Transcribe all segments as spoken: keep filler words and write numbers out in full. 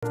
Nĩ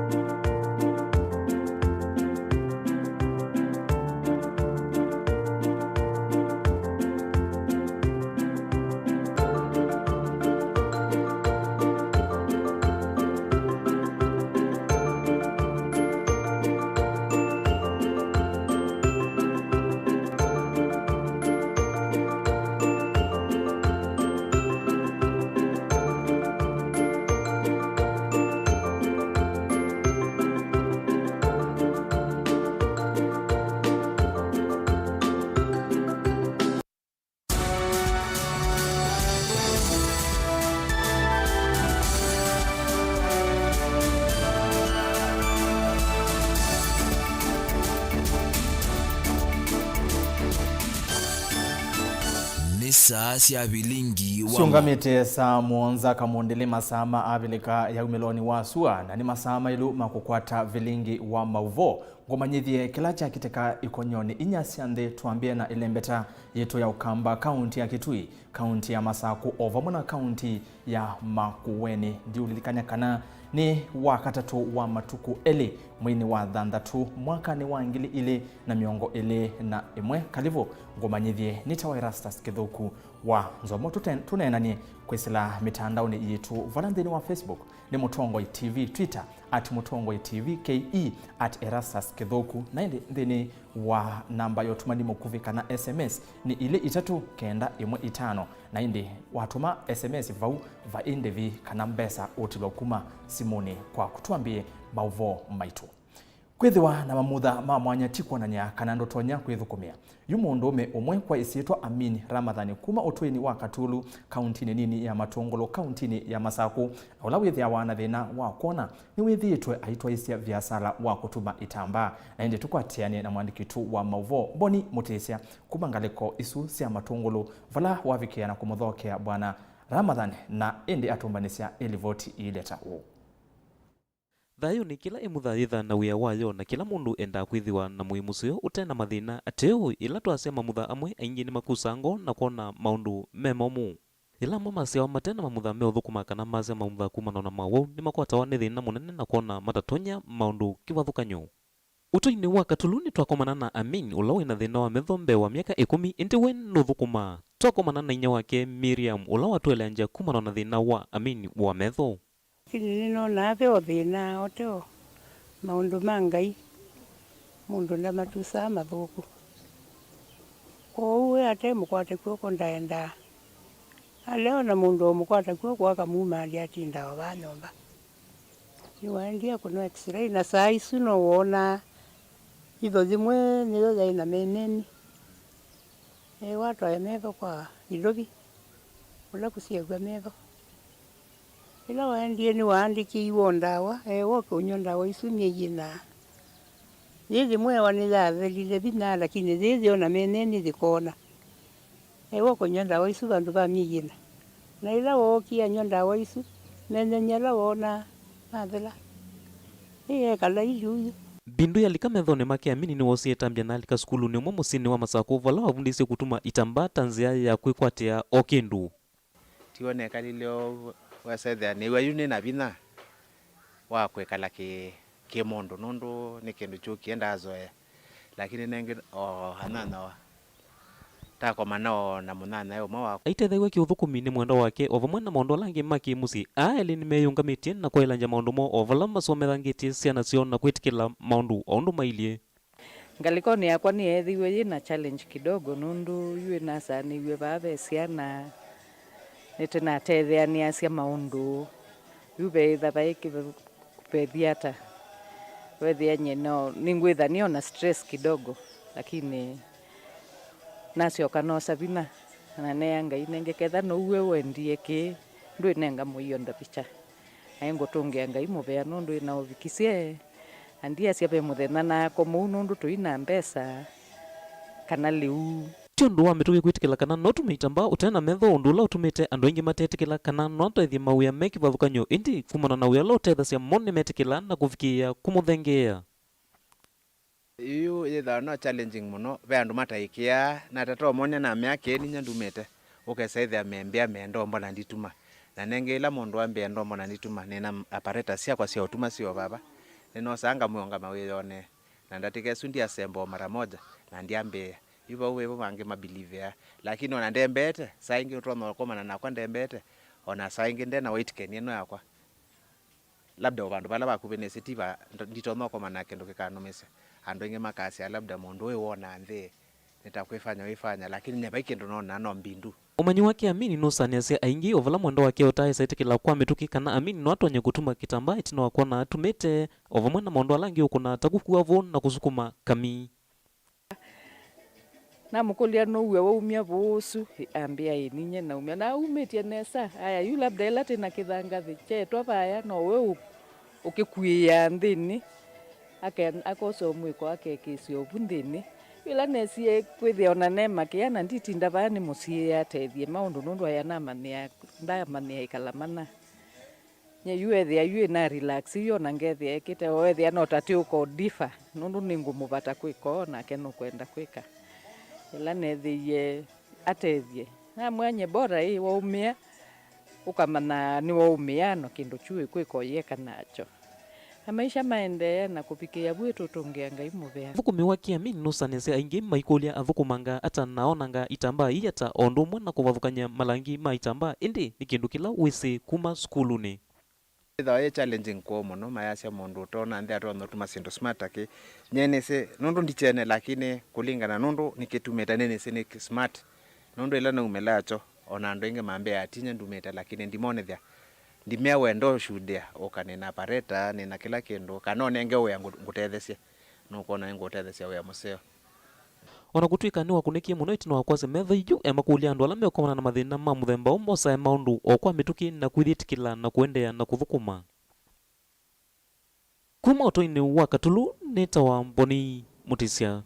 saa sya vilingi wa syũngamĩte saa mũonza kamũndĩlĩ, masaa ma Avilika ya umĩlonĩ wa sua, na nĩ masaa maĩlu ma kũkwata vilingi wa maũvoo. Ngũmanyĩthye kĩla kyakĩtĩka ikonyonĩ inya sya nthĩ, twambĩe na ĩlembeta yitũ ya Ũkamba, kaunti ya Kitui, kaunti ya Masakũ, o vamwe na kaunti ya Makueni. Ndiũlilikany'a kana nĩ wa katatũ wa matukũ elĩ mweinĩ wa thanthatũ mwakanĩ wa ngili ilĩ na mĩongo ĩlĩ na ĩmwe. Kalivũ, ngũmanyĩthye nĩ ta wa Erastus Kĩthũku wa Nzomo. Tũte-, tũneenany'e kwĩsĩla mĩtandaonĩ yitũ, vala nthĩnĩ wa Facebook nĩ Mũtongoi T V, Twitter at Mũtongoi T V K E, at Erastus Kĩthũku, na ĩndĩ nthĩnĩ wa namba ya ũtũmani mũkuvĩ kana S M S nĩ ilĩ itatũ kenda ĩmwe itano. Na ĩndĩ watũma S M S vau, vai ndĩvi kana mbesa ũtilwa kuma simũnĩ kwaku. Twambĩe maũvoo maitũ. Kwĩthĩwa na mamutha ma mwanya ti kwonany'a kana ndũtonya kwĩthũkũmĩa. Yu mũndũũme ũmwe kwa ĩsyĩtwa Amin Ramadhan kuma ũtũinĩ wa Katulu, kauntinĩ nini ya Matũngũlũ, kauntinĩ ya Masakũ, na ũla wĩthĩawa na thĩna wa kwona, nĩwĩthĩĩtwe aitwaĩsya viasala wa kũtuma itambaa. Na ĩndĩ tũkwatĩanĩe na mwandĩki witũ wa maũvoo, Boni Mũtĩsya, kuma ngalĩko isu sya Matũngũlũ, vala wavikĩa na kũmũthokea Bwana Ramadhan, na ĩndĩ atũmbanĩsya ĩlivoti ĩileta ũũ. Thayũnĩ, kĩla ĩmutha yĩthaa na wĩa wayo, na kĩla mũndũ endaa kwĩthĩwa na mũĩ mũseo ũte na mathĩna. Atĩũ, ĩla twasya mamutha amwe, aingĩ nĩmakusaa ngoo na kwona maũndũ me momũ. Ĩla amwe masyawa mate na mamutha meũthũkũma kana masya mamutha kumana na mawau, nĩmakwatawa nĩ thĩna mũnene na kwona matatonya maũndũ kĩvathũkany'o. Ũtũinĩ wa Katulu nĩtwakomana na Amin, ũla wĩ na thĩna wa metho mbee wa myaka ĩkũmi, ĩndĩ we nũthũkũmaa. Twakomana na inyia wake, Miriam, ũla watũeleangya kumana na thĩna wa Amin wa metho. Lakini nĩnonaa ve o thĩna, o te o maũndũ ma Ngai, mũndũ ndamatusaa mathũku. Kwoou we ate mũkwate kw'oko ndaendaa. Alea o na mũndũ o mũkwata kw'oko akamumaalya atindaa o vaa nyũmba. Nĩwaendie kũnwa x-ray, na saa isu no wonaa itho yĩmwe nĩyo yaĩ na meneni. Ĩĩ, watwae metho kwa Ilovi, ũla kũsiaw'a metho. Ĩla waendie nĩwaandĩkĩiwe o ndawa, eewa ũke ũnywa ndawa isu myei ĩna. Yĩ yĩmwe ewa nĩyathelile vinya, lakini yĩĩ yĩ o na meneni yĩkoona. Eewa ũkũnywa ndawa isu vandũ va myei ĩna. Na ĩla wookie anyw'a ndawa isu, meneni ala woonaa mathela. Ĩĩ ekala iliu yu. Mbindu yalika methonĩ make, Amini nĩwoosie ĩtambya na alika sukulunĩ ũmwe mũsyĩnĩ wa Masakũ, vala wavundĩisye kũtuma itambaa ta nzĩa ya kwĩkwatĩa o kĩndũ. Tiw'o nekalile ũu, wesa ĩthĩa nĩw'a yu nĩ na vinya wa kwĩkala kĩ, kĩ mũndũ, nũndũ nĩ kĩndũ kyũkie ndazoea. Lakini nengĩ o anyanya wa, takomana o na mũnyanya ũmwe wakwa. Aitethew'a kĩũthũkũmi nĩ mwendwa wake, o vamwe na maũndũ ala angĩ ma kĩ-mũsyĩ. Aa elĩ nĩmeyĩũngamĩtye na kwaĩlangya maũndũ moo o vala masomethangĩtye syana syoo na kwĩtĩkĩla maũndũ o ũndũ mailyĩ. Ngalĩkonĩ yakwa nĩyeethĩiwe yĩ na challenge kidogo, nũndũ yu nĩnasaanĩw'e vaa ve syana, nĩtũnatetheanĩasya maũndũ. Yu veĩtha vaĩ kĩvethya ata, wethĩa nyie no nĩngwĩtha nĩ o na stress kidogo, lakini nasyoka noosa vinya na neea Ngai nenge, ketha now'o wendie kĩĩ, ndwĩnenga mũio ndavicha. Naĩ ngũtũngĩa Ngai mũvea nũndũ ĩna ũvikisye. Na ndiasya ve mũthenya naakoma ũu nũndũ tũi na mbesa kana lĩu. Ti ũndũ wa mĩtũkĩ kwĩtĩkĩla kana no ũtume itambaa ũte na metho, ũndũ ũla ũtumĩte andũ aingĩ matetĩkĩla kana no atethye mawĩa me kĩvathũkany'o, ĩndĩ kumana na wĩa ũla ũtethasya, mo nĩmetĩkĩla na kũvikĩĩa kũmũthengeea. Yu yĩthaa no challenging mũno. Ve andũ mataĩkĩaa, na tata ũmonya na mea kĩĩ ninyie ndumĩte, ũkesa ĩthĩa membĩa me ndombo na ndituma. Na nengĩ ĩla mũndũ ambĩa ndombo na ndituma, nĩna apparatus syakwa sya ũtuma syo vava. Nĩnosaa ngamwĩa ũngama wĩyonee, na ndatĩka ĩsu ndyasemba o mara moja, na ndyambĩĩa. Yu vau vevo vangĩ mabilivea, lakini ona ndembete, saa ingĩ ũtonya ũkomana nakwa ndembete, ona saa ingĩ nde na weight gain ĩno yakwa. Labda o vandũ vala vakuvĩ nĩsĩ ti va, ndo-, nditonya ũkomana na kĩndũ kĩkanũmĩsya. Andũ aingĩ makasya, labda mũndũ ũyũ wonaa nthĩ, nĩ ta kwĩfanya wĩfanya, lakini nyie vai kĩndũ nonaa, no mbindu. Ũmanyi wake Amin nũsanĩasya aingĩ, o vala mwendwa wake ũtaaĩsa ĩtĩkĩla kwa mĩtũkĩ kana Amin no atonye kũtuma kĩtambaa ĩtina wa kwona atumĩte, o vamwe na maũndũ ala angĩ ũkũnaa ta kũkua vũũ na kũsukuma kamii. Namũkũlya, "Nũue waumya vũũ ũsu?" Ambĩa, "Ĩĩ, ninyie naumya." Na aumĩtye nesa. Aya, yu labda ĩla twĩ na kĩthangathĩ kyeetwa vaya, no we ũ-, ũkĩkuĩĩaa nthĩnĩ, ake-, akosa o mwĩko akekĩĩsya ovu nthĩnĩ. Yu ĩla nesie kwĩthĩa ona ne makĩa na nditinda vaya nĩmũsiĩĩe atethye maũndũ, nũndũ aya namanyĩa, ndamanyĩa ĩkala mana. Nye yu ethĩa yu ĩna relax, yu ona ngethĩa ekĩte, o ethĩa no ta twĩũka o differ, nũndũ nĩngũmũvata kwĩka ũũ, nake nũkwenda kwĩka. Ĩla neethĩie atethye, namwĩa, "Nye bora ĩ waumĩa, ũkamanya nĩwaumĩa, no kĩndũ kyu wĩkwĩka ũyĩeka nakyo." Na maisha maendee na kũvikĩĩa vu ĩtũtũngĩa Ngai mũvea. Mũthũkũmi wa Kĩamini nũsanĩasya aingĩ maikũlya athũkũmanga ata na onanga itambaa ii ata, o ũndũ ũmwe na kũvathũkany'a malangi ma itambaa, ĩndĩ nĩ kĩndũ kĩla wĩsĩ kuma sukulunĩ. Ĩthĩawa yĩ challenging kũũ mũno, mayasya mũndũ ũtoona nthĩ atonya ũtuma syĩndũ smart akĩ. Nyie nĩsĩ nũndũ ndikyene, lakini kũlingana nũndũ nĩkĩtumĩte nĩnĩsĩ nĩ smart. Nũndũ ĩla naumĩlaa kyo, ona andũ aingĩ mambĩaa ti nyie ndumĩte, lakini ndimonethya. Ndimea wendo ũshudĩa, ũka nĩna pareta, nĩna kĩla kĩndũ, kana ũnenge wĩa ngũ-, ngũtethesye. Nũkwona nĩngũũtethesya wĩa mũseo. O na kũtw'ĩka nĩwakũnĩkie mũno ĩtina wa kwasya metho yu emakũlya andũ ala meũkomana na mathĩna ma mũthemba ũũ mosae maũndũ o kwa mĩtũkĩ na kwĩyĩtĩkĩla na kũendeea na kũthũkũma. Kuma ũtũinĩ wa Katulu, nĩtawa Mboni Mũtĩsya.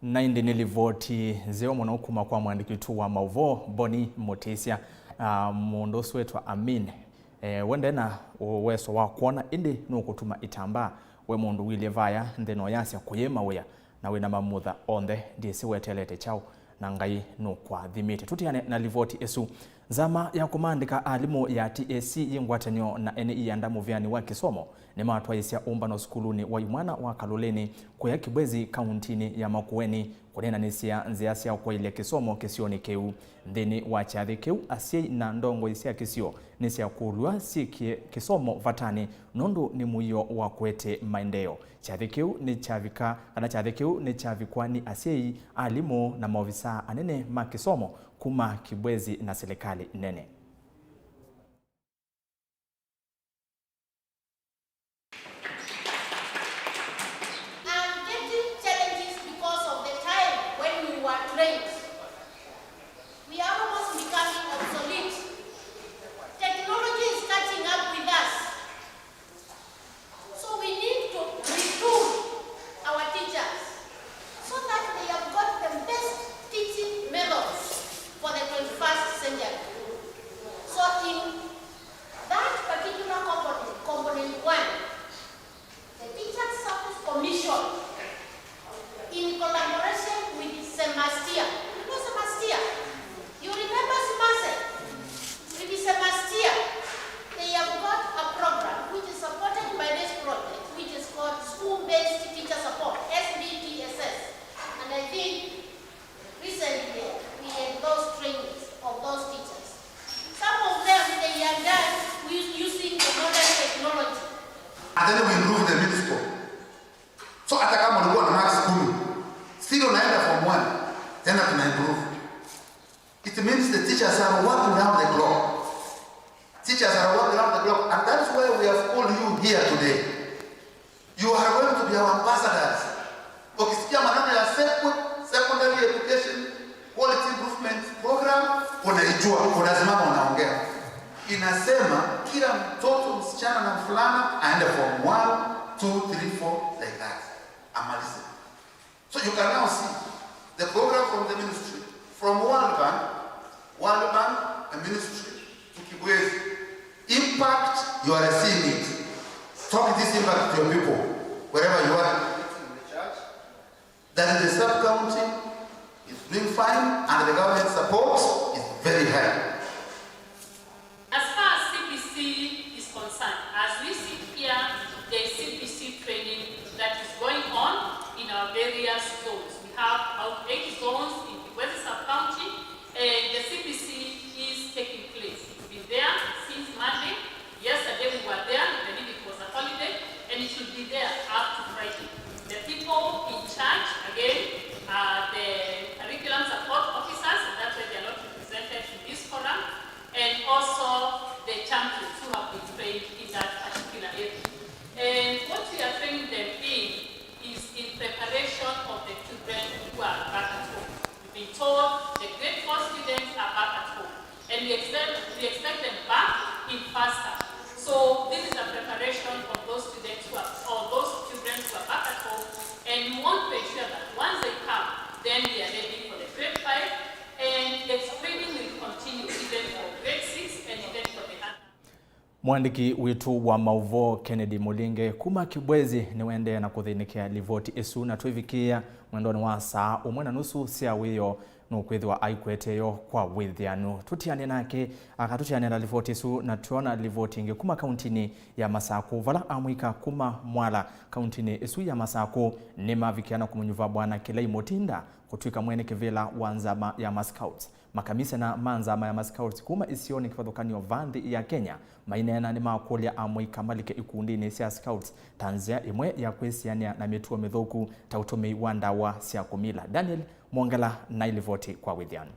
Na ĩndĩ nĩ livoti nzeo mũno kuma kwa mwandĩki witũ wa maũvoo, Mboni Mũtĩsya. Ah, mũndũ ũsu wĩtwa Amin, eh, we ndena ũweso wa kwona, ĩndĩ nũkũtuma itambaa. We mũndũ ũilye vaya nthĩ no yasya kũyĩma wĩa, na wĩna mamutha onthe, ndyĩsĩ weteelete kyaũ, na Ngai nũkwathimĩte. Tũtiane na livoti ĩsu. Nzama ya kũmaandĩka alimũ ya T S C yĩ ngwatanĩo na ene ianda mũvĩanĩ wa kĩsomo nĩmatwaĩĩsya ũmbano sukulunĩ wa imwana wa Kaloleni kũya Kibwezi, kauntinĩ ya Makueni, kũneenanĩsya nzĩa sya kwaĩlya kĩsomo kĩsionĩ kĩu. Nthĩnĩ wa kyathĩ kĩu, asyai na ndongoi sya kĩsio nĩsyakũlw'a syĩkĩe kĩsomo vatanĩ nũndũ nĩ mũio wa kũete maendeeo. Kyathĩ kĩu nĩkyavika, kana kyathĩ kĩu nĩkyavikwa nĩ asyai, alimũ na maovisaa anene ma kĩsomo kuma Kibwezi na silikalĩ nene. I'm getting challenges because of the time when we were trained. We are almost becoming obsolete. Technology is catching up with us. So we need to retool our teachers so that they have got the best teaching methods for the twenty-first century. So in that particular component, component one, the Teachers Service Commission in collaboration with Semastia. You know Semastia? You remember Semase? With Semastia, they have got a program which is supported by this project, which is called School-Based Teacher Support, S B T S S. And I think recently we had those trainings of those teachers. Some of them, they are done with using the modern technology. And then we improve the middle school. So hata kama ulikuwa na marks kumi, still unaenda form one, tena tuna improve. It means the teachers are working round the clock. Teachers are working round the clock, and that's why we have called you here today. You are going to be our ambassadors. Ukisikia maneno ya sequ-, secondary education quality improvement program, unaijua, unasimama unaongea. Inasema kila mtoto msichana na mvulana aende form one, two, three, four, like that. Amalize. So you can now see the program from the ministry, from World Bank, World Bank, a ministry, to Kibwezi. Impact, you are seeing it. Talk this impact to your people, wherever you are. That the sub-county is doing fine and the government support is very high. As far as C B C is concerned, as we sit here, About eight zones in Kibwezi sub-county, and the C B C is taking place. It's been there since Monday. Yesterday we were there, I believe it was a holiday, and it will be there up to Friday. The people in charge, again, are the curriculum support officers, and that's why they are not represented in this forum, and also the champions who have been trained in that particular area. And what we are training them in is in preparation of the children who are back at home. We've been told the grade four students are back at home, and we expect, we expect them back in faster. So this is a preparation of those students who are, or those children who are back at home, and we want to ensure that once they come, then they are ready for the grade five, and the training will continue even for grade six and even for the other. Mũandĩki witũ wa maũvoo Kennedy Mũlinge kuma Kibwezi nĩwaendee na kũthĩnĩkĩa livoti ĩsu, na twĩvikĩĩa mwendonĩ wa saa ũmwe na nusu sya wĩoo nũkwĩthĩwa aikweteyo kwa wĩthĩanu. Tũtianĩe nake akatũtianĩla livoti ĩsu, na twona livoti ĩngĩ kuma kauntinĩ ya Masakũ, vala amũika kuma Mwala kauntinĩ ĩsu ya Masakũ nĩmavikĩa na kũmũnyuva Bwana Kĩlei Mũtinda kũtw'ĩka mwene kĩvĩla wa nzama ya ma Scouts. Makamisena ma nzama ya ma Scouts kuma isionĩ kĩvathũkany'o va nthĩ ya Kenya maineena nĩmakũlya amũika malike ikundinĩ sya Scouts ta nzĩa ĩmwe ya kwĩsianĩa na mĩtuo mĩthũku ta ũtũmĩi wa ndawa sya kũmila. Daniel Mwongela na ilivoti kwa wĩthĩanu.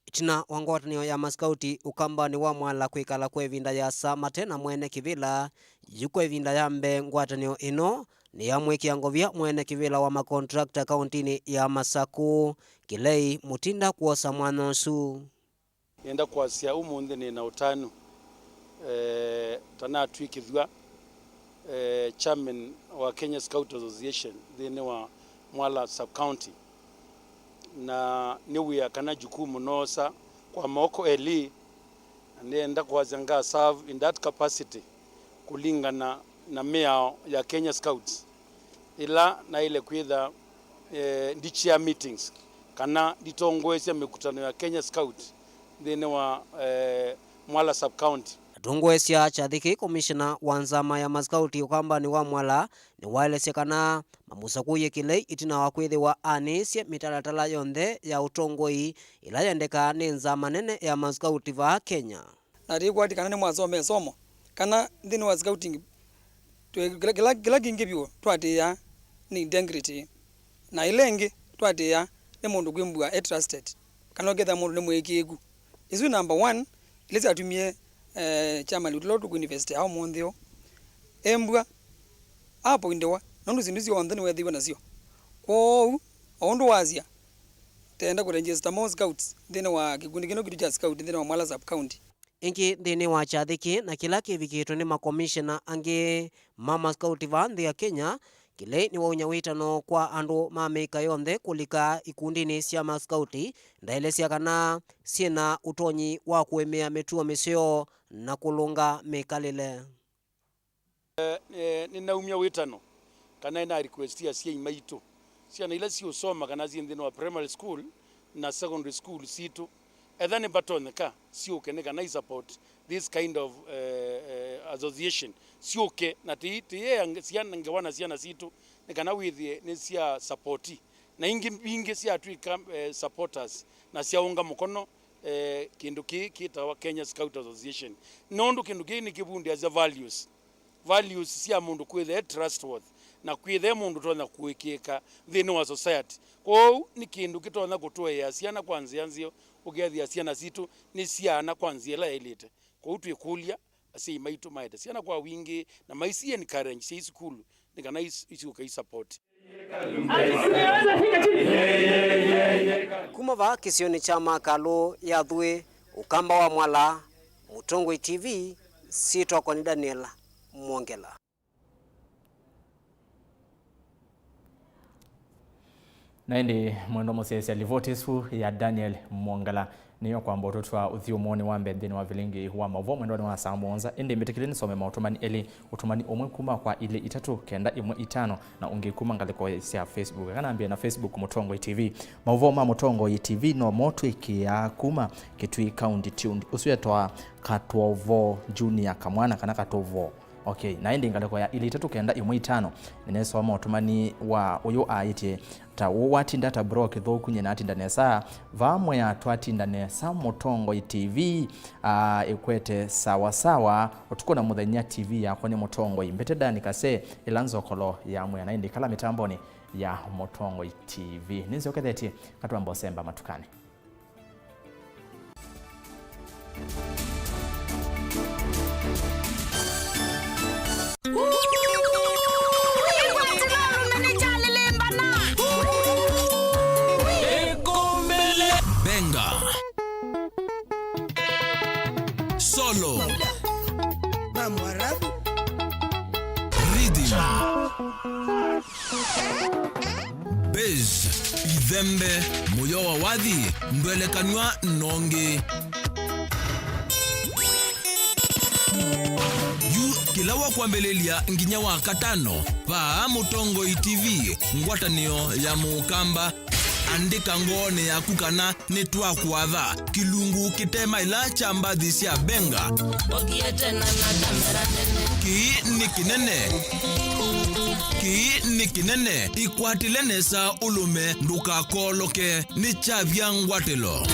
Ĩtina wa ngwatanĩo ya ma Scouts ũkambanĩ wa Mwala kwĩkala kwa ĩvinda yĩasa mate na mwene kĩvĩla, yu kwa ĩvinda ya mbee ngwatanĩo ĩno nĩyamwĩkĩa ngovia mwene kĩvĩla wa ma contractor kauntinĩ ya Masakũ, Kĩlei Mũtinda kwosa mwanya ũsu. Nĩenda kwasya ũmũnthĩ nĩ na ũtanu, eh, ta natw'ĩkĩthw'a, eh, chairman wa Kenya Scout Association nthĩnĩ wa Mwala sub-county, na nĩ wĩa kana jukumu noosa kwa moko elĩ, na nĩenda kwasya nga serve in that capacity kũlingana na mĩao ya Kenya Scouts, ĩla naĩle kwĩtha, eh, ndi chair meetings kana nditongoesya mĩkutano ya Kenya Scout nthĩnĩ wa, eh, Mwala sub-county. Atongoesya kyathĩ kĩĩ, komishena wa nzama ya ma Scouts ũkambanĩ wa Mwala nĩwaelesya kana mamũsakũie Kĩlei ĩtina wa kwĩthĩwa anĩĩsye mĩtalatala yonthe ya ũtongoi ĩla yendekaa nĩ nzama nene ya ma Scouts vaa Kenya. Na tĩkwati kana nĩmwasoma ĩsomo, kana nthĩnĩ wa scouting, twĩ-, kĩla, kĩla, kĩla kĩngĩ vyũ twatĩĩaa nĩ integrity, na ĩla ĩngĩ twatĩĩaa nĩ mũndũ kwĩmbwa e trusted, kana ũkethĩa mũndũ nĩ mũĩkĩĩku. Isu number one, ila syatumie, eh, chairman witũ ũla tũkũinvestia ũmũnthĩ ũũ embwa apointiwa, nũndũ syĩndũ syonthe nĩwethĩiwe nasyo. Kwoou, o ũndũ wasya, tenda kũregister more scouts nthĩnĩ wa kĩkundi kĩno kitũ kya scout nthĩnĩ wa Mwala sub county. Ĩngĩ nthĩnĩ wa kyathĩ kĩĩ na kĩla kĩvikĩtwe nĩ makomishena angĩ ma maskauti vaa nthĩ ya Kenya, Kĩlei nĩwaumya wĩtano kwa andũ ma mĩika yonthe kũlika ikundinĩ sya maskauti, ndaelesya kana syĩ na ũtonyi wa kũĩmĩa mĩtuo mĩseo na kũlũnga mĩkalĩle. Eh, eh, nĩnaumya wĩtano kana nĩna request asyai maitũ, syana ila siũsoma kana syĩ nthĩnĩ wa primary school na secondary school sitũ, etha nĩvatonyeka syũke nĩ kana i support this kind of, eh, eh, association, syũke na tĩ-, tĩyea nge-, syana ngewa na syana sitũ nĩ kana wĩthĩe nĩ sya support, na ingĩ mbingĩ syatw'ĩka, eh, supporters na syaũnga mũkono eh, kĩndũ kĩĩ kĩtawa Kenya Scout Association, nũndũ kĩndũ kĩĩ nĩkĩvundĩasya values, values sya mũndũ kwĩthĩa e trustworthy na kwĩthĩa e mũndũ ũtonya kũĩkĩĩka nthĩnĩ wa society. Kwoou nĩ kĩndũ kĩtonya kũtũea syana kwa nzĩa nzeo, ũkethĩa syana sitũ nĩsyaana kwa nzĩa ĩla yaĩlĩte. Kwoou twĩkũlya asyai maitũ maete syana kwa wingĩ na maisi encourage syai sukulu nĩ kana is-, isyũke i support. Kuma vaa kĩsionĩ kya Makalũ ya Thuĩ, ũkamba wa Mwala, Mũtongoi T V, syĩtwa wakwa nĩ Daniel Mwongela. Na ĩndĩ mwendwa mũsyaĩĩsya, livoti ĩsu ya Daniel Mwongela nĩyo kwamba ũtũtwaa ũthyũmũonĩ wa mbee nthĩnĩ wa vilingi wa maũvoo mwendonĩ wa saa mũonza. Ĩndĩ mbĩtĩkĩlye nĩsome maũtũmani elĩ, ũtũmani ũmwe kuma kwa ilĩ itatũ kenda ĩmwe itano na ũngĩ kuma ngalĩko sya Facebook. Eka nambĩe na Facebook, Mũtongoi T V. Maũvoo ma Mũtongoi T V no mo twĩkĩaa kuma Kitui County Tuned. Ũsu etawa Katwovo Junior Kamwana kana Katwovo Okay, na ĩndĩ ngalĩko ya ilĩ itatũ kenda ĩmwe itano, nĩneesoma ũtũmani wa ũyũ aĩtye, ta ũũ watinda ta broa kĩthũku, nyie natinda nesa, vaa mwĩa twatinda nesa. Mũtongoi T V, ah, ĩkwete sawa sawa, ũtukũ na mũthenya T V yakwa nĩ Mũtongoi. Mbete Dani Kase, ĩla nzokolo ya mwĩa na ĩndĩ kala mĩtambonĩ ya Mũtongoi T V. Nĩnzyokethetye katwamba ũsemba matukanĩ. Benga. Solo. Rhythm. Bass, ithembe, mũyo wa wathi, ndwelekanw'a nongi. Yu kĩla wa kwambĩlĩlya nginya wa katano, vaa Mũtongoi T V, ngwatanĩo ya Mũkamba. Andĩka ngoonĩ yaku kana nĩtwakũatha kĩlungu kĩte maĩla kya mbathi sya Benga. Ũthiĩte na, na kamera nene. Kĩĩ nĩ kĩnene. Kĩĩ nĩ kĩnene. Ĩkwatĩle nesa ũlũme, ndũkakooloke. Nĩ kyavya ngwatĩlo.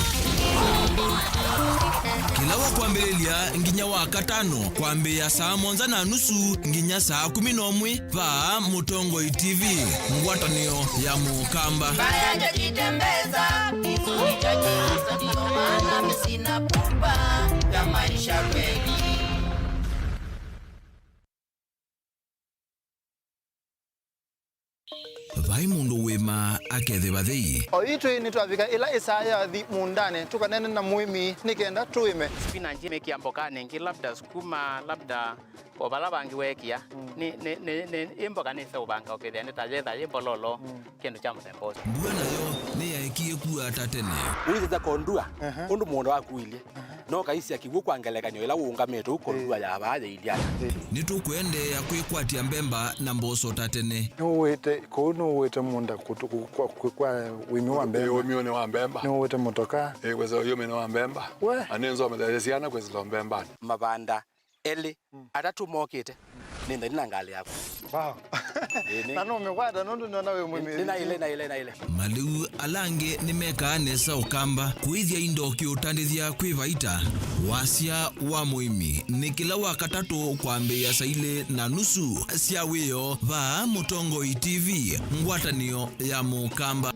Kĩla wa kwambĩlĩlya nginya wa katano, kwambĩĩa saa mũonza na nusu nginya saa kũmi na ũmwe, vaa Mũtongoi T V, ngwatanĩo ya Mũkamba. Mbaya jajitembeza, kizuri cha Kristo, ndio maana mimi sina pupa ya maisha kweli. Vai mũndũ wĩmaa akethĩwa thei. O itwĩ nĩtwavika ĩla ĩsaa yathi mũũndanĩ, tũkaneene na mũĩmi nĩ kenda tũĩme. Spinach mĩkĩa mbokanĩ ĩngĩ, labda sukuma, labda o vala vangĩ weekĩa. Mm. Nĩ, nĩ, nĩ, nĩ, ĩ mboka nĩseũvanga ũkethĩa nĩ ta yetha yĩ mbololo, mm, kĩndũ kya mũthemba ũsu. Mbua nayo nĩyaekie kua ta tene. Ũisĩsya kondua, aha, ũndũ mũũnda waku ũilyĩ. Aha. No kaisya kĩw'ũ kwa ngelekany'o ĩla ũũngamĩte ũu kondua, ĩĩ, ya vaa yĩilyĩ ata. Ĩĩ. Nĩtũkũendeea kwĩkwatya mbemba na mboso ta tene. Nũwĩte, kũu nũwĩte mũũnda kũtũ-, kũ-, kwa, kwa, kwa ũĩmi wa mbemba. Ĩĩ, ũĩminĩ wa mbemba. Nũwĩte mũtoka. Ĩĩ, kwĩsĩla ũĩminĩ wa mbemba. We. Na nĩnzomethaĩsye syana kwĩsĩla mbembanĩ. Mavanda elĩ, mm, atatũ mokĩte, nĩ nthani na ngalĩ yakwa. Wow. Ĩĩ, nĩ- Na nũmĩkwata nũndũ nĩona wĩ mũmĩthĩ. Nĩ naĩle, naĩle, naĩle. Malĩu ala angĩ nĩmekaa nesa Ũkamba kũĩthya indo kĩũtandĩthya kwĩ vaita. Wasya wa mũĩmi nĩ kĩla wa katatũ kwambĩĩa saa ilĩ na nusu sya wĩoo vaa Mũtongoi T V, ngwatanĩo ya Mũkamba.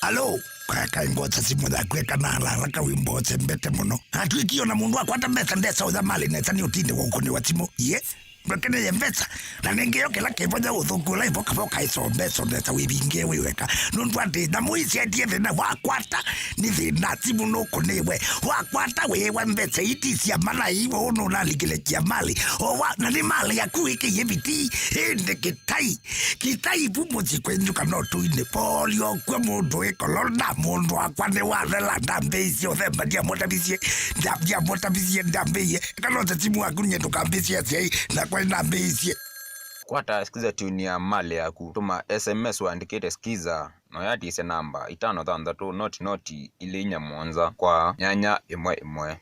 Alo, kakai ngwota simũ yaku eka na haraka wĩmbote mbete mũno. Natwĩkie ona mũndũ akwata mbesa ndesa ũtha malĩ nesa nĩ ũtinde wa ũkũnĩwa simũ. Ye, ndwekeneye mbesa. Na nĩngĩ yo kĩla kĩvonya ũthũku ũla ĩvokaboka ĩso mbesa ndesa wĩvingie wĩ weka. Nũndũ atĩ nyamũ ici endie thĩna wakwata nĩ thĩna simũ nũkũnĩwe. Wakwata wĩwa mbesa iti cia mana iwe ũnũ ũnalikile kia malĩ. O wa, na nĩ malĩ yaku wĩkĩie biti. Ĩndĩ kĩtai. Kĩtai vu mũsyĩ kwenyu kana ũtũinĩ. Polio kwĩ mũndũ wĩ kolona, mũndũ wakwa nĩwathela, ndambĩĩsye ũthemba, ndiamũtavisye, nda-, ndiamũtavisye, ndambĩĩe. Kana ũte simu waku nye ndũkambĩĩsye asyai, nakwa nĩnambĩĩsye. Kwata Skiza tune ya malĩ yaku, tũma S M S ũandĩkĩte Skiza, na ũyatisye namba itano thanthatũ noti noti ilĩ inya mũonza kwa nyanya ĩmwe ĩmwe.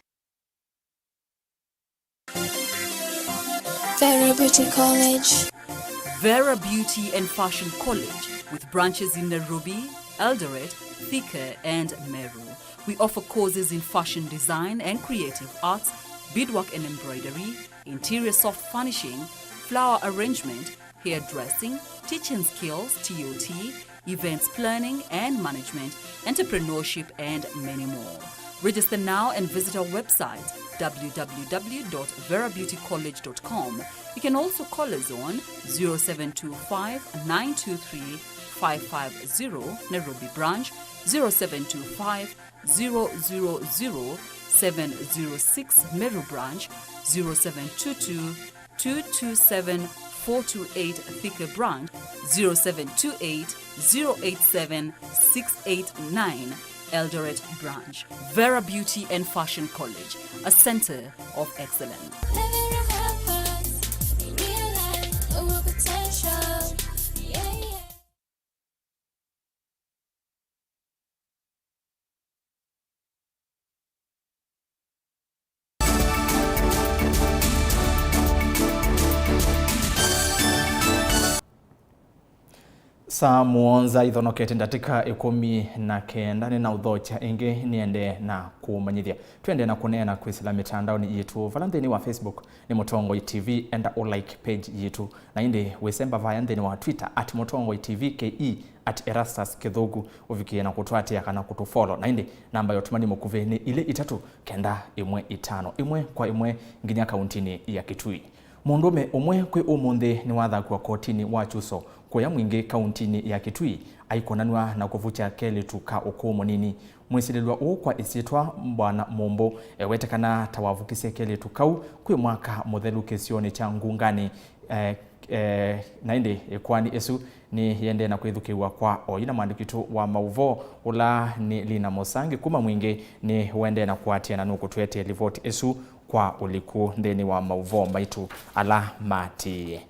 Vera Beauty College. Vera Beauty and Fashion College, with branches in Nairobi, Eldoret, Thika, and Meru. We offer courses in fashion design and creative arts, beadwork and embroidery, interior soft furnishing, flower arrangement, hairdressing, teaching skills, T O T, events planning and management, entrepreneurship, and many more. Register now and visit our website, w w w dot vera beauty college dot com. You can also call us on zero seven two five, nine two three, five five zero, Nairobi branch, zero seven two five, zero zero zero, seven zero six, Meru branch, zero seven two two, two two seven, four two eight, Thika branch, zero seven two eight, zero eight seven, six eight nine, Eldoret branch. Vera Beauty and Fashion College, a center of excellence. Saa mũonza ithonokete ndatĩka ĩkũmi na kenda, nĩnaũthokya ĩngĩ nĩendee na kũmanyĩthya. Twendee na kũneena kwĩsĩla mĩtandaonĩ yitũ, vala nthĩnĩ wa Facebook nĩ Mũtongoi T V, enda ũ like page yitũ. Na ĩndĩ wĩsemba vaya nthĩnĩ wa Twitter at Mũtongoi T V K E, at Erastus Kĩthũku, ũvikĩe na kũtũatĩĩa kana kũtũfollow. Na ĩndĩ namba ya ũtũmani mũkuvĩ nĩ ilĩ itatũ kenda ĩmwe itano ĩmwe kwa ĩmwe nginya kauntinĩ ya Kitui. Mũndũũme ũmwe kwĩ ũmũnthĩ nĩwathakw'a kotinĩ wa Chuso kũya Mwingĩ kauntinĩ ya Kitui aikonanw'a na kũvukya kelĩtu ka ũkũũ mũnini. Mwĩsilĩlwa ũũ kwa ĩsyĩtwa Bwana Mũmbũ ewetekana ta wavukisye kelĩtu kau kwĩ mwaka mũthelu kĩsionĩ kya Ngungani. Eh, eh, na ĩndĩ ĩkoani ĩsu nĩyĩendee na kwĩthukĩĩw'a kwa oyu na mwandĩki witũ wa maũvoo ũla nĩ Lina Mũsangi kuma Mwingĩ nĩũendee na kũatĩĩa na nũkũtũetee livoti ĩsu kwa ũliku nthĩnĩ wa maũvoo maitũ ala maatĩĩe.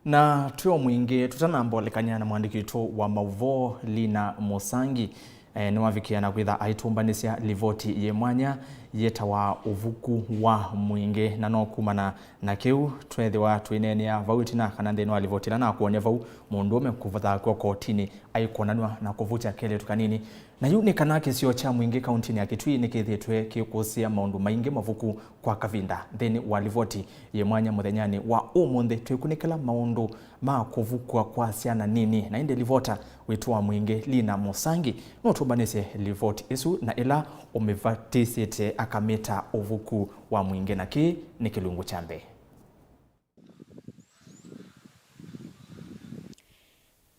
Na twĩ o Mwingĩ, tũtanamba ũlekany'a na mwandĩki witũ wa maũvoo, Lina Mũsangi, eh, nĩwavikĩa na kwĩtha aitũmbanĩsya livoti yĩ mwanya yĩtawa Ũvuku wa Mwingĩ, na no kumana na kĩu tweethĩwa tũineenea vau ĩtina kana nthĩnĩ wa livoti ĩla nakwony'a vau, mũndũũme kũthakw'a kotinĩ aikonanw'a na kũvukya kelĩtu kanini. Na yu nĩ kana kĩsio kya Mwingĩ kauntinĩ ya Kitui nĩkĩthĩĩtwe kĩkũsĩa maũndũ maingĩ mavuku kwa kavinda. Nthĩnĩ wa livoti yĩ mwanya mũthenyanĩ wa ũmũnthĩ, twĩkunĩkĩla maũndũ ma kũvukw'a kwa syana nini. Na ĩndĩ livota witũ wa Mwingĩ, Lina Mũsangi, nũtũmbanĩsye livoti ĩsu na ĩla ũmĩvatĩsĩte akamĩta Ũvuku wa Mwingĩ, na kĩĩ nĩ kĩlungu kya mbee.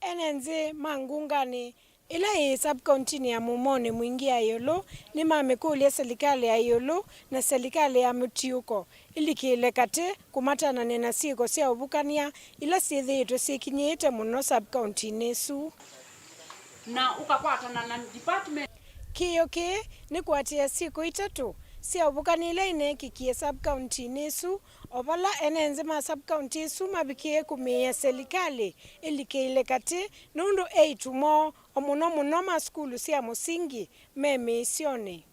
Ene nzĩ ma Ngungani, ĩla yĩ sub-kauntinĩ ya Mumonĩ Mwingĩ ya ĩũlũ, nĩmamĩkũlya silikalĩ ya ĩũlũ na silikalĩ ya mũtiũko ilikĩle katĩ kũmatananĩa na syĩko sya ũvukany'a ila syĩthĩĩtwe syĩkinyĩĩte mũno sub-kauntinĩ ĩsu. Na ũkakwatana na department. Kĩĩo kĩĩ nĩ kũatĩĩa syĩko itatũ sya ũvukany'a ila ineekĩkie sub-kauntinĩ ĩsu, o vala ene nzĩ ma sub-kaunti ĩsu mavikĩĩe kũmĩĩa silikalĩ ĩlikĩle katĩ nũndũ eĩtu moo, o mũno mũno ma sukulu sya mũsingi, me mĩisyonĩ.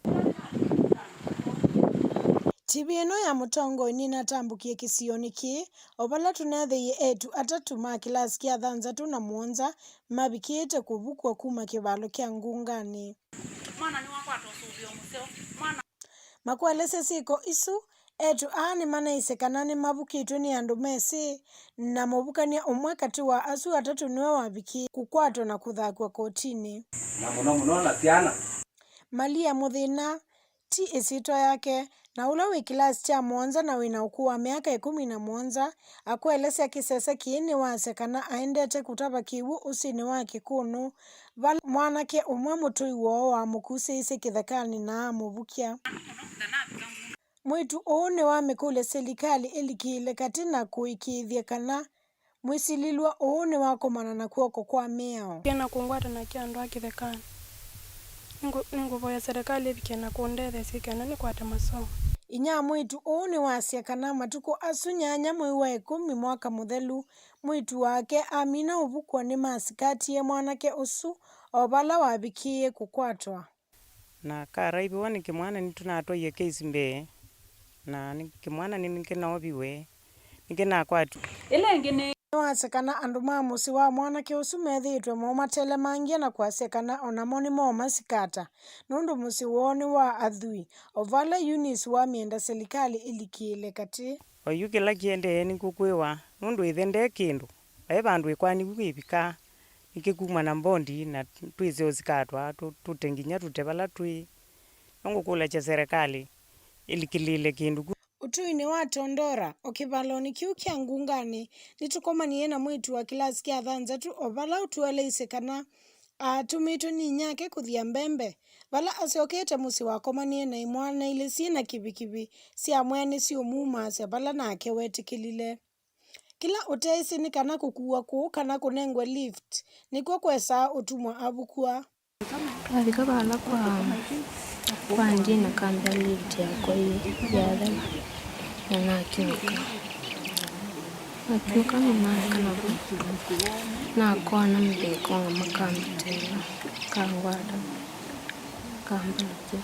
Tivi ĩno ya Mũtongoi nĩnatambũkie kĩsionĩ kĩĩ, o vala tũneethĩie eĩtu atatũ ma kĩlasi kya thanthatũ na mũonza mavikĩĩte kũvukw'a kuma kĩvalo kya Ngungani. Mwana nĩwakwata ũsũvĩo mũseo. Mwana. Makwelesya syĩko isu, eĩtu aa nĩmanaisye kana nĩmavukĩtw'e nĩ andũ mesĩ na mũvukany'a ũmwe katĩ wa asu atatũ nĩwe wavikie kũkwatwa na kũthakw'a kotinĩ. Na mũno mũno na syana. Malia Mũthĩna, ti ĩsyĩtwa yake, na ũla wĩ kĩlasi kya mũonza na wĩ na ũkũũ wa myaka ĩkũmi na mũonza, akwelesya kĩsese kĩĩ nĩwasya kana aendete kũtava kĩw'ũ ũsĩnĩ wa Kĩkũnũ, vala mwanake ũmwe mũtũi woo wamũkusĩĩisye kĩthekanĩ na amũvukya. Mwĩĩtu ũũ nĩwamĩkũlya silikalĩ ĩlikĩle katĩ na kũĩkĩĩthya kana mwĩsilĩlw'a ũũ nĩwakomana na kw'oko kwa mĩao. Kena kũngwata na kĩ andũ a kĩthekanĩ. Nĩngũ-, nĩngũvoya serikali ĩvike na kũndetheesya kana nĩkwate masomo. Inyia mwĩĩtu ũũ nĩwasya kana matukũ asu nyanya mwei wa ĩkũmi mwaka mũthelu, mwĩĩtu wake amina ũvukw'a nĩmasikatie mwanake ũsu o vala wavikĩĩe kũkwatwa. Na karaiviwa nĩ kĩmwana nĩtũnatwaie case mbee, na nĩ kĩmwana nĩ-, nĩkĩnaoviwe, nĩkĩnakwatiwe. Ĩla ĩngĩ nĩ. Nĩwasya kana andũ ma mũsyĩ wa mwanake ũsu methĩĩtwe momatelemangie na kwasya kana o namo nĩmoomasikata, nũndũ mũsyĩ woo nĩ wa athwii, o vala Eunice wamyenda silikalĩ ĩlikĩĩle katĩ. O yu kĩla kĩendee nĩkũkwĩwa, nũndũ ĩthe nde kĩndũ, vai vandũ ĩkoani yu ĩvikaa, nĩkĩkuma na mbondi na twĩse ũsikatwa, tũ-, tũte nginya tũte vala twĩ. No ngũkũlakya serikali ĩlikĩlĩĩle kĩndũ ku. Ũtũinĩ wa Tondora, o kĩvalonĩ kĩu kya Ngungani, nĩtũkomanie na mwĩĩtu wa kĩlasi kya thanthatũ, o vala ũtũeleisye kana aatũmĩtwe nĩ inyake kũthia mbembe. Vala asyokete mũsyĩ wakomanie na imwana ilĩ syĩ na kivikivi syamwĩa nĩsyũmuumaasya vala nake wetĩkĩlile. Kĩla ũteĩsĩ nĩ kana kũkuwa kũũ kana kũnengwe lift nĩkw'o kwesaa ũtumwa avukw'a. Twavika vala kwa, kwa Ndina kambĩa lift yakwa ĩ-, yatha na nakĩũka. Nakyũka nĩnaeka navo, nakona mũthei kũng'ama ka mbete ĩla, kangwata, kambalũkya,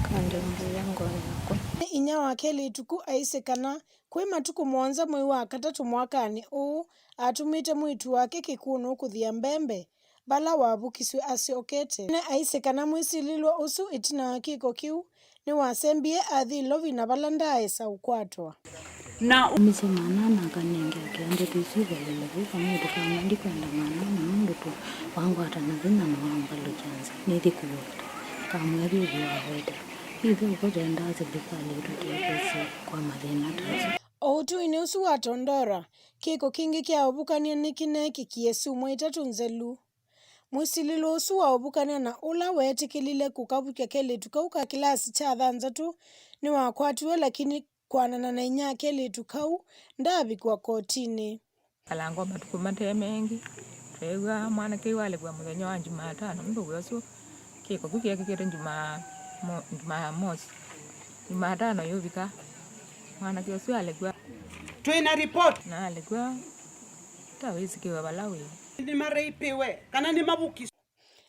kandembũĩa ngoo yakwa. Nĩ inyia wa kelĩtu ku aisye kana kwĩ matukũ mũonza mwei wa katatũ mwakanĩ ũũ, atũmĩte mwĩĩtu wake kĩkũnũ kũthĩa mbembe vala wavukisw'e asyokete. Nĩ aisye kana mwĩsilĩlwa ũsu ĩtina wa kĩko kĩu nĩwasembie athi Lovina vala ndaaĩsa ũkwatwa. Na ũmĩsye mana na akanenge akĩa ndeto isu ĩvalũle vau kamwĩĩtu kamwe, ndikwenda mana na nũndũ tũ wangwata na vinya na wambalũkya nza, nĩthi kũweta. Kamwĩa vivi waweta. Ithyĩ ũko twendaa silikalĩ ĩtũtetheesye kwa mathĩna ta asu. O ũtũinĩ ũsu wa Tondora, kĩko kĩngĩ kya ũvukany'a nĩkĩneekĩkie syumwa itatũ nzelu. Mwĩsilĩlwa ũsu wa ũvukany'a na ũla weetĩkĩlile kũkavukya kelĩtu kau ka kĩlasi kya thanthatũ nĩwakwatiwe, lakini kwanana na inyia kelĩtu kau, ndaavikwa kotinĩ. Kalanga o matukũ mate mengĩ, tweew'a mwanake ũyũ alekwa mũthenya wa Jumatano, nũndũ wĩa ũsu kĩko kĩu kĩekĩkĩte Jumaa-, mo-, Jumamosi. Jumatano yũvika, mwanake ũsu alekwa. Twĩ na report. Na alekwa, ta wĩsĩkĩwe vala wĩ. Nĩmareipiwe kana nĩmavukiswe.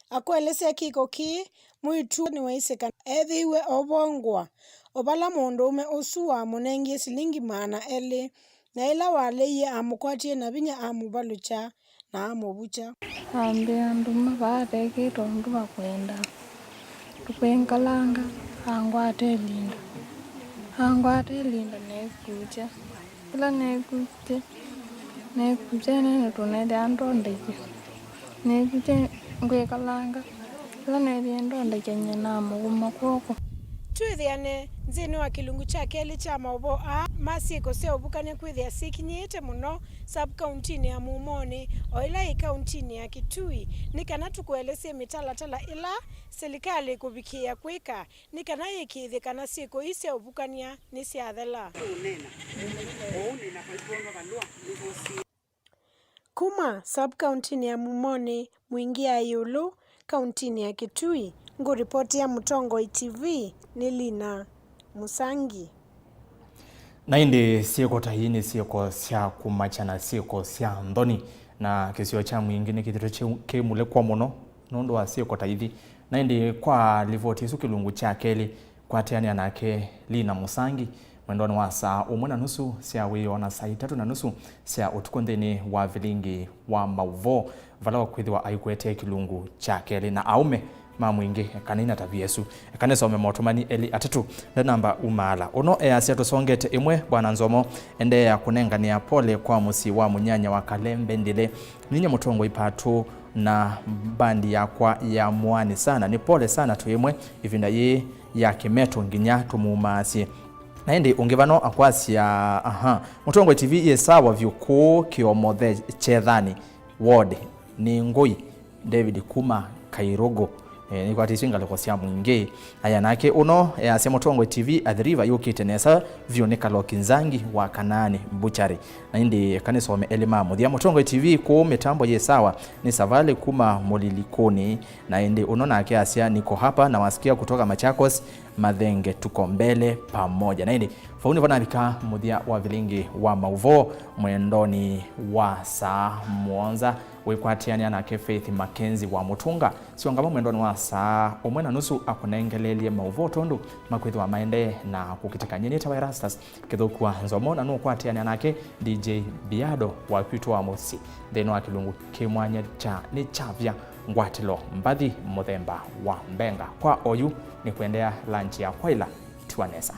Akũelesya kĩko kĩĩ, mwĩĩtu nĩwaisye kana eethĩiwe ovongwa o vala mũndũũme ũsu wamũnengie silingi maana elĩ, na ĩla waleie amũkwatie na vinya amũvalũkya na amũvukya. Ambĩa nduma vaa tekĩte ũndũ wa kwenda. Tũkwĩkalanga, angwata ĩlinda. Angwata ĩlinda neekukya. Ĩla neekukya, neekukya nene tũnethĩa ndondekie. Neekukya ngwĩkalanga. Ĩla neethĩie ndondekie nyie namũkũma kw'oko. Twĩthĩane nthĩnĩ wa kĩlungu kya kelĩ kya maũvoo aa ma syĩko sya ũvukany'a kwĩthĩa syĩkinyĩĩte mũno sub-kauntinĩ ya Mumonĩ, o ĩla yĩ kauntinĩ ya Kitui, nĩ kana tũkũelesye mĩtalatala ĩla silikalĩ ĩkũvikĩĩa kwĩka nĩ kana yĩkĩĩthye kana syĩko ii sya ũvukany'a nĩsyathela. Kuma sub-kauntinĩ ya Mumonĩ, Mwingi ya ĩũlũ, kauntinĩ ya Kitui, ngũripotĩa Mũtongoi T V nĩ Lina Musangi. Na ĩndĩ syĩko ta ii nĩ syĩko sya kũmakya na syĩko sya nthoni, na kĩsio kya Mwingi nĩkĩthĩtwe kĩ-, kĩimulĩkwa mũno nũndũ wa syĩko ta ithi. Na ĩndĩ kwa livoti ĩsu kĩlungu kya kelĩ, kwatĩanĩa nake Lina Musangi mwendonĩ wa saa ũmwe na nusu sya wĩoo na saa itatũ na nusu sya ũtukũ nthĩnĩ wa vilingi wa maũvoo, vala ũkwĩthĩwa aikwetee kĩlungu kya kelĩ na aũme ma Mwingi kana ina tavia ĩsu. Eka nĩsome motũmani elĩ atatũ ndanamba umaala. Ũno easya, tũsongete ĩmwe, Bwana Nzomo, endeea kũnenganĩa pole kwa mũsyĩ wa mũnyanya wa Kalembe Ndĩle. Ninyie Mũtongoi Patũ na mbandi yakwa ya Mũaani sana. Nĩ pole sana twĩ ĩmwe ĩvinda yĩĩ ya kĩmeto nginya tũmumaasye. Na ĩndĩ ũngĩ vano akwasya, aha, Mũtongoi T V yĩ sawa vyũ kũũ Kĩomothe Kyethani, ward nĩ Ngũi. David kuma Kairogo. E, nĩkwatĩsye ngalĩko sya Mwingĩ. Aya nake ũno easya Mũtongoi T V Athi River yũkĩte nesa vyũ nĩ Kaloki Nzangi wa Kanaani Butchery. Na ĩndĩ eka nĩsome elĩ ma mũthya. Mũtongoi T V kũũ mĩtambo yĩ sawa, nĩ Savali kuma Mũlilikũnĩ. Na ĩndĩ ũno nake asya, niko hapa nawasikia kutoka Machakos, Mathenge tuko mbele pamoja. Na ĩndĩ vau nĩvo navika mũthya wa vilingi wa maũvoo mwendonĩ wa saa mũonza. Wĩkwatĩanĩa nake Faith Mackenzie wa Mũtũnga. Siongama mwendonĩ wa saa ũmwe na nusu akũnengeleelye maũvoo tondũ makwĩthĩwa maendee na kũkitĩka. Nyie nĩtawa Erastus Kĩthũku wa Nzomo, na nũkwatĩanĩa nake D J Biado wa kwitũ wa mũsyĩ nthĩnĩ wa kĩlungu kĩ mwanya kya Nĩ Kyavya, ngwatĩlo mbathi mũthemba wa mbenga. Kwa oyu nĩ kũendea lunch ya kwaĩla, tiwa nesa.